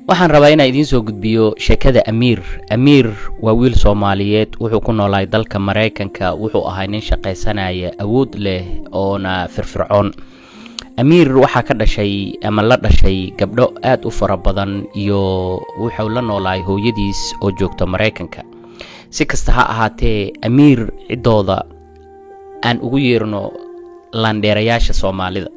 Waxaan rabaa inaan idiin soo gudbiyo sheekada Amiir. Amiir waa wiil Soomaaliyeed, wuxuu ku noolaay dalka Maraykanka. Wuxuu ahaa nin shaqaysanaya, awood leh oona firfircoon. Amiir waxaa ka dhashay ama la dhashay gabdho aad u fara badan, iyo wuxuu la noolaay hooyadiis oo joogta Maraykanka. Si kasta ha ahaatee, Amiir ciddooda aan ugu yeerno laandheerayaasha Soomaalida.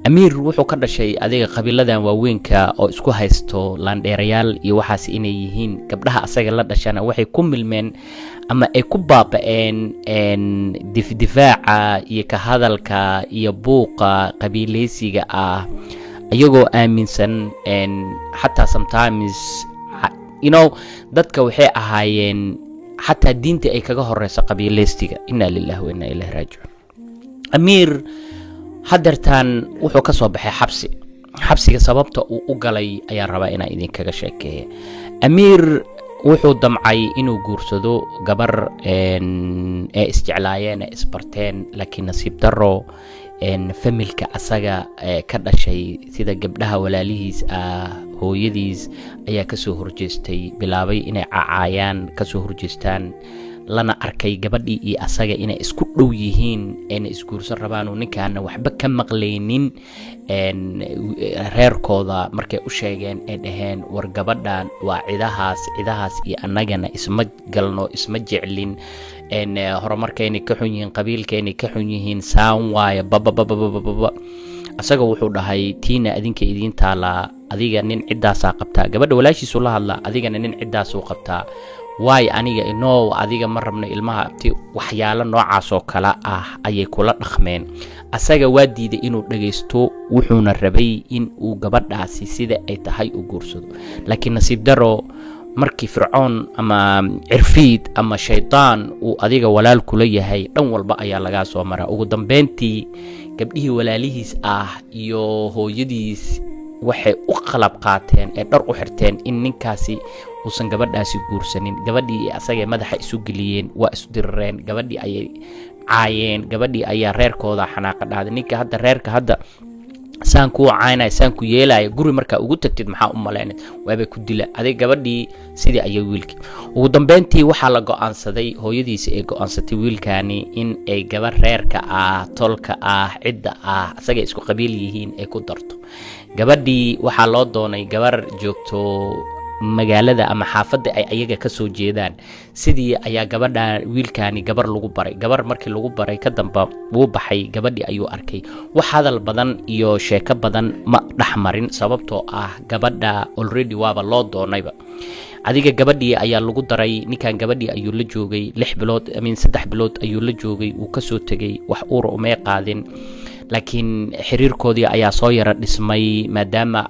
Amiir wuxuu ka dhashay adiga qabiiladan waaweynka oo isku haysto laandheerayaal iyo waxaas inay yihiin. Gabdhaha asaga la dhashana waxay ku milmeen ama ay ku baaba'een difdifaaca iyo ka hadalka iyo buuqa qabiileysiga ah, iyagoo aaminsan xataa sometimes dadka waxay ahaayeen xataa diinta ay kaga horeyso qabiileystiga. Inna lillahi wa inna ilayhi raajicuun. Amiir hadeertaan wuxuu ka soo baxay xabsi. Xabsiga sababta uu u galay ayaan rabaa inaan idinkaga sheekeeya. Amiir wuxuu damcay inuu guursado gabar ee isjeclaayeen, ee isbarteen, laakiin nasiib daro familka asaga ka dhashay, sida gabdhaha walaalihiis ah, hooyadiis ayaa kasoo horjeestay, bilaabay inay cacaayaan, kasoo horjeestaan, lana arkay gabadhii iyo asaga inay isku dhow yihiin, ayna isguursan rabaan, oo ninkaana waxba ka maqlaynin. Reerkooda markay u sheegeen ay dhaheen, "War gabadhan waa cidahaas, cidahaas iyo annagana isma galno, isma jeclin, horumarkaynay ka xun yihiin, qabiilkaynay ka xun yihiin, saan waaye," babababababa, asaga wuxuu dhahay, "Tiina adinka idiin taalaa, adiga nin ciddaasaa qabtaa." Gabadha walaashiisu la hadlaa, "Adigana nin ciddaasuu qabtaa, waay aniga inoo adiga ma rabno ilmaha abti." Waxyaalo noocaas oo kale ah ayay kula dhaqmeen. Asaga waa diiday inuu dhagaysto, wuxuuna rabay in uu gabadhaasi sida ay tahay u guursado. Laakiin nasiib daro, markii Fircoon ama cirfiid ama shaydaan uu adiga walaal kula yahay, dhan walba ayaa lagaa soo maraa. Ugu dambeyntii gabdhihii walaalihiis ah iyo hooyadiis waxay u qalab qaateen ee dhar u xirteen in ninkaasi uusan gabadhaasi guursanin. Gabadhii asagay madaxa isu geliyeen, waa isu dirireen, gabadhii ayay caayeen, gabadhii ayaa reerkooda xanaaqa dhahday, "Ninka hadda reerka hadda saan kuu caynaya, saan ku yeelaya, guri markaa ugu tagtid maxaa u malaynay? Waabay ku dila adig." Gabadhii sidii ayay wiilkii ugu dambeyntii waxaa la go-aansaday, hooyadiisi ay go-aansatay wiilkani in ay gabar reerka ah, tolka ah, cidda ah, asagay isku qabiil yihiin ay ku darto. Gabadhii waxaa loo doonay gabar joogto magaalada ama xaafadda ay ayaga ka soo jeedaan. Sidii ayaa gabadha wiilkaani gabar lagu baray. Gabar markii lagu baray ka damba wuu baxay, gabadhii ayuu arkay. Wax hadal badan iyo sheeko badan ma dhexmarin, sababtoo ah gabadha already waaba loo doonayba. Adiga gabadhii ayaa lagu daray ninkan. Gabadhii ayuu la joogay 6 bilood, I mean 3 bilood ayuu la joogay. Wuu kasoo tegay, wax uura umay qaadin, laakiin xiriirkoodii ayaa soo yara dhismay, maadaama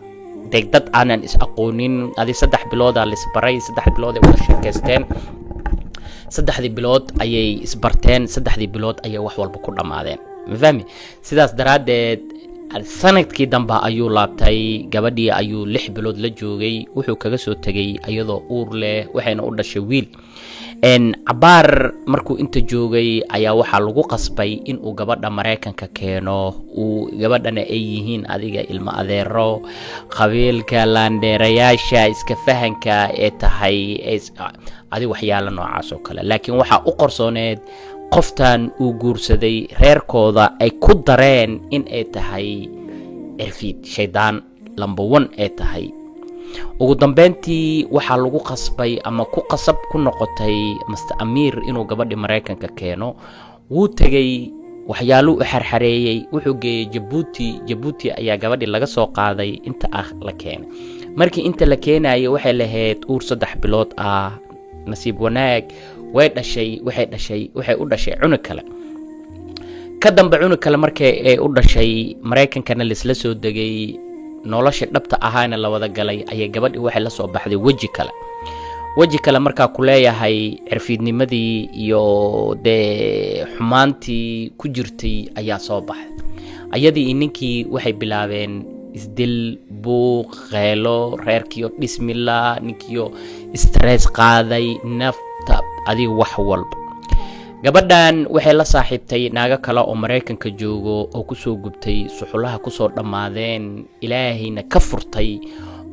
de dad aanan is aqoonin. Adi 3 biloodaa laisbaray, 3 bilood ay wada sheekaysteen, 3dii bilood ayay isbarteen, 3dii bilood ayay wax walba ku dhammaadeen, ma fahmi? Sidaas daraaddeed sanadkii dambe ayuu laabtay, gabadhii ayuu 6 bilood la joogay. Wuxuu kaga soo tegay iyadoo uur leh, waxayna u dhashay wiil. Cabaar markuu inta joogay ayaa waxaa lagu qasbay inuu gabadha Maraykanka keeno, uu gabadhana ay yihiin adiga ilmo adeero, qabiilka laandheerayaasha iska fahanka ee tahay adi waxyaalo noocaas oo kale. Laakiin waxaa u qorsooneed qoftan uu guursaday reerkooda ay ku dareen in ay tahay cirfiid, shaydaan number one ee tahay. Ugu dambeyntii waxaa lagu qasbay ama ku qasab ku noqotay Master Amiir inuu gabadhi Maraykanka keeno. Wuu tegey, waxyaaluu u xarxareeyey, wuxuu geeyey Jabuuti. Jabuuti ayaa gabadhii laga soo qaaday, inta ah la keenay. Markii inta la keenayay waxay lahayd uur 3 bilood ah. Nasiib wanaag way dhashay, waxay dhashay, waxay u dhashay cunug kale. Ka dambe cunug kale markii ay u dhashay, Maraykankana laisla soo degay, nolosha dhabta ahaana la wada galay, ayay gabadhii waxay la soo baxday weji kale. Weji kale markaa ku leeyahay, cirfiidnimadii iyo dee xumaantii ku jirtay ayaa soo baxay. Ayadii iyo ninkii waxay bilaabeen isdil, buuq, kheelo, reerkiyo dhismila, ninkiyo stress qaaday, nafta, adiga wax walba. Gabadhan waxay la saaxiibtay naago kale oo Maraykanka joogo oo kusoo gubtay suxulaha, kusoo dhammaadeen, Ilaahayna ka furtay.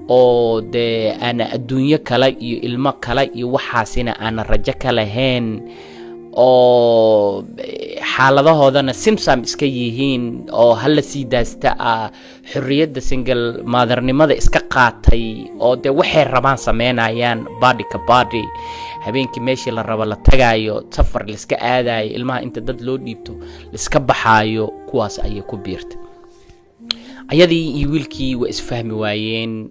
Oo dee aana adduunyo kale iyo ilmo kale iyo waxaasina aana rajo ka lahayn, oo xaaladahoodana simsam iska yihiin, oo hala sii daasta ah, xorriyadda single mother-nimada iska qaatay, oo dee waxay rabaan sameynayaan, body ka body, habeenkii meeshii la rabo la tagaayo, safar laiska aadayo, ilmaha inta dad loo dhiibto laiska baxaayo, kuwaas ayay ku biirtay. Ayadii iyo wiilkii waa isfahmi waayeen.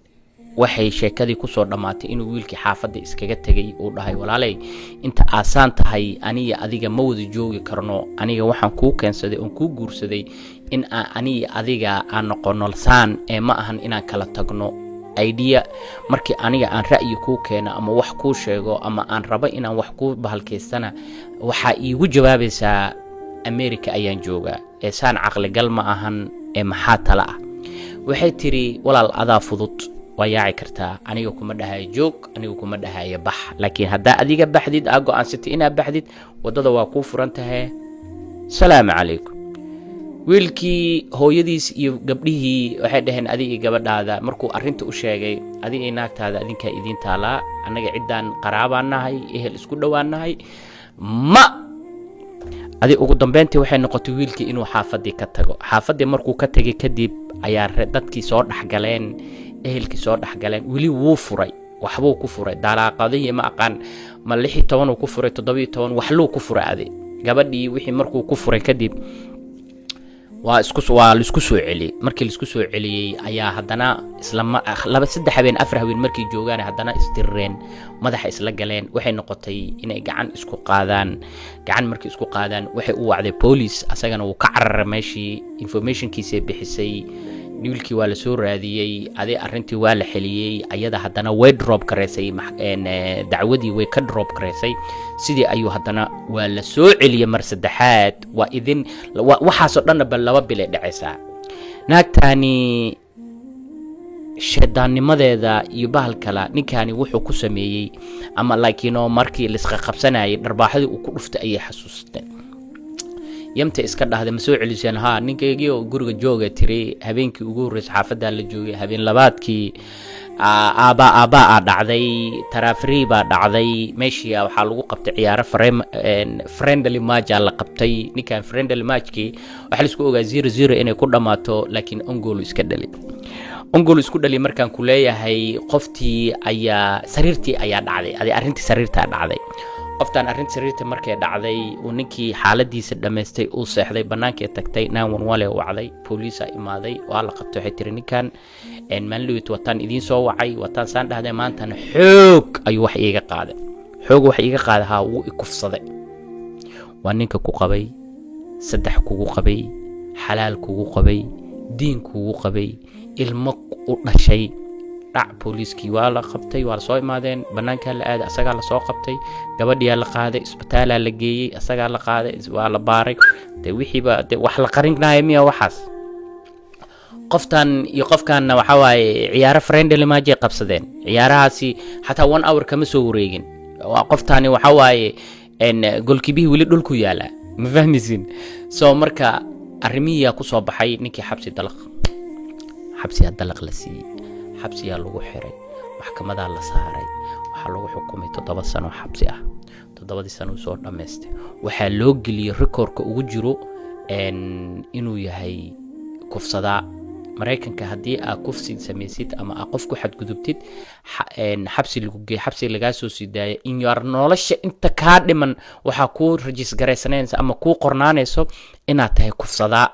Waxay sheekadii kusoo dhammaatay inuu wiilkii xaafadda iskaga tegay. Uu dhahay, "Walaaley, inta aasaan tahay aniga adiga ma wada joogi karno. Aniga waxaan kuu keensaday oon kuu guursaday in aan aniga adiga aan noqono saan ee ma ahan inaan kala tagno. Idea markii aniga aan ra'yi kuu keeno ama wax kuu sheego ama aan rabo inaan wax kuu bahalkaystana, waxaa iigu jawaabaysaa America ayaan joogaa. Ee saan caqligal ma ahan. Ee maxaa tala ah?" Waxay tiri, "Walaal, adaa fudud, waa yaaci kartaa. Aniga kuma dhahayo joog, aniga kuma dhahayo bax, laakiin haddaa adiga baxdid, aa go-aansatay inaad baxdid, waddada waa kuu furan tahay. Salaamu calaykum." Wiilkii hooyadiis iyo gabdhihii waxay dhaheen, "Adiga iyo gabadhaada," markuu arrinta u sheegay, "adiga iyo naagtaada adinkaa idiin taalaa. Annaga ciddaan qaraabaan nahay, ehel isku dhowaan nahay ma adi." Ugu dambeyntii waxay noqotay wiilkii inuu xaafaddii ka tago. Xaafaddii markuu ka tegay kadib ayaa dadkii soo dhexgaleen, ehelkii soo dhexgaleen. Weli wuu furay, waxbuu ku furay, dalaaqadihii ma aqaan, ma 16 uu ku furay, 17, waxluu ku furay. Adi gabadhii wixii markuu ku furay kadib waa laisku soo celiyey. Markii laisku soo celiyey ayaa haddana isla laba, 3 habeen, 4 habeen markay joogaan, haddana isdirireen, madaxa isla galeen. Waxay noqotay inay gacan isku qaadaan. Gacan markay isku qaadaan, waxay u wacday police. Asagana wuu ka cararay meeshii, information-kiisay bixisay. Wiilkii waa lasoo raadiyey, adi arrintii waa la xeliyey. Ayada haddana way drop gareysay dacwadii, way ka drop gareysay. Sidii ayuu haddana waa la soo celiyey mar saddexaad. Waa idin waxaasoo dhanna ba 2 bilay dhacaysaa. Naagtaani sheedaannimadeeda iyo bahal kala ninkaani wuxuu ku sameeyey ama laakiinoo markii laisqa qabsanayay dharbaaxadii uu ku dhuftay ayay xasuusteen. Yamta iska dhahday, "Ma soo celiseen?" "Haa, ninkaygii oo guriga jooga," tiri. Habeenkii ugu horreysay xaafaddaa la joogay. Habeen labaadkii aabaa aabbaa aa dhacday, taraafrii baa dhacday. Meeshii waxaa lagu qabtay ciyaaro friendly match aa la qabtay. Ninkan friendly match-kii waxaa laisku ogaa 0-0 inay ku dhammaato, laakiin own goal iska dhali, own goal isku dhali. Markaan ku leeyahay, qoftii ayaa sariirtii ayaa dhacday, adi arrintii sariirtaa dhacday. Qoftaan arrinta sariirta markay dhacday, uu ninkii xaaladiisa dhammaystay, uu seexday, bannaankay tagtay, 911 wacday, booliisa imaaday, waa la qabtay. Waxay tiri, "Ninkan maalin wataan idiin soo wacay, wataan saan dhahday, maantana xoog ayuu wax iiga qaaday, xoog wax iiga qaaday. Haa, wuu ikufsaday." Waa ninka ku qabay, saddex kugu qabay, xalaal kugu qabay, diin kugu qabay, ilmo u dhashay. Dhac, booliiskii waa la qabtay, waa lasoo imaadeen, banaankaa la aaday, asagaa lasoo qabtay, gabadhiyaa la qaaday, isbitaalaa la geeyey, asagaa la qaaday, waa la baaray. De wixiiba de wax la qarinaya miya waxaas? Qoftan iyo qofkanna waxaa waaye ciyaaro friendly match ay qabsadeen. Ciyaarahaasi xataa one hour kama soo wareegin. Waa qoftaani waxaa waaye goalkeeper-kii weli dhulku yaalaa, ma fahmaysin? So marka arrimihiyaa kusoo baxay. Ninkii xabsi dalaq, xabsiyaa dalaq la siiyey, xabsiyaa lagu xiray, maxkamadaa la saaray. Waxaa lagu xukumay 7 sano xabsi ah. 7-dii sano uu soo dhammaystay. Waxaa loo geliyey record-ka ugu jiro inuu yahay kufsadaa. Maraykanka haddii aa kufsi samaysid ama aa qof ku xadgudubtid, xabsi lagu geey, xabsi lagaa soo sii daaya, in yar nolosha inta kaa dhiman waxaa kuu register-garaysanaysa ama kuu qornaanayso inaad tahay kufsadaa.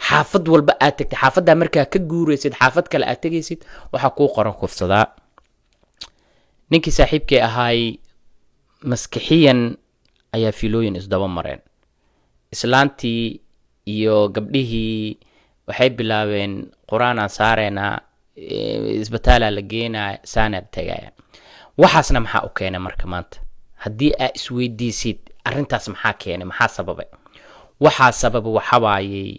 Xaafad walba aad tagtay, xaafaddaa markaa ka guuraysid, xaafad kale aad tegaysid, waxaa kuu qoran kufsadaa. Ninkii saaxiibkay ahaay maskixiyan ayaa fiilooyin isdaba mareen. Islaantii iyo gabdhihii waxay bilaabeen, "Qur-aanaan saareynaa, isbitaalaa la geenaa, saanaa tagaya." Waxaasna maxaa u keenay? Marka maanta haddii aa isweydiisid arrintaas maxaa keenay, maxaa sababay? Waxaa sababa waxawaayey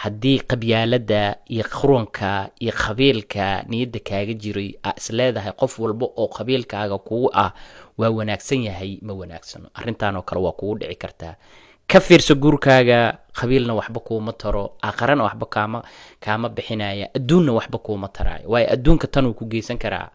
haddii qabyaaladda iyo quranka iyo qabiilka niyadda kaaga jiray, aa isleedahay qof walba oo qabiilkaaga kugu ah waa wanaagsan yahay, ma wanaagsano. Arrintan oo kale waa kugu dhici kartaa. Ka fiirso guurkaaga. Qabiilna waxba kuuma taro, aakharana waxba kaama bixinaya, adduunna waxba kuuma taraayo, waayo adduunka tanuu ku geysan karaa.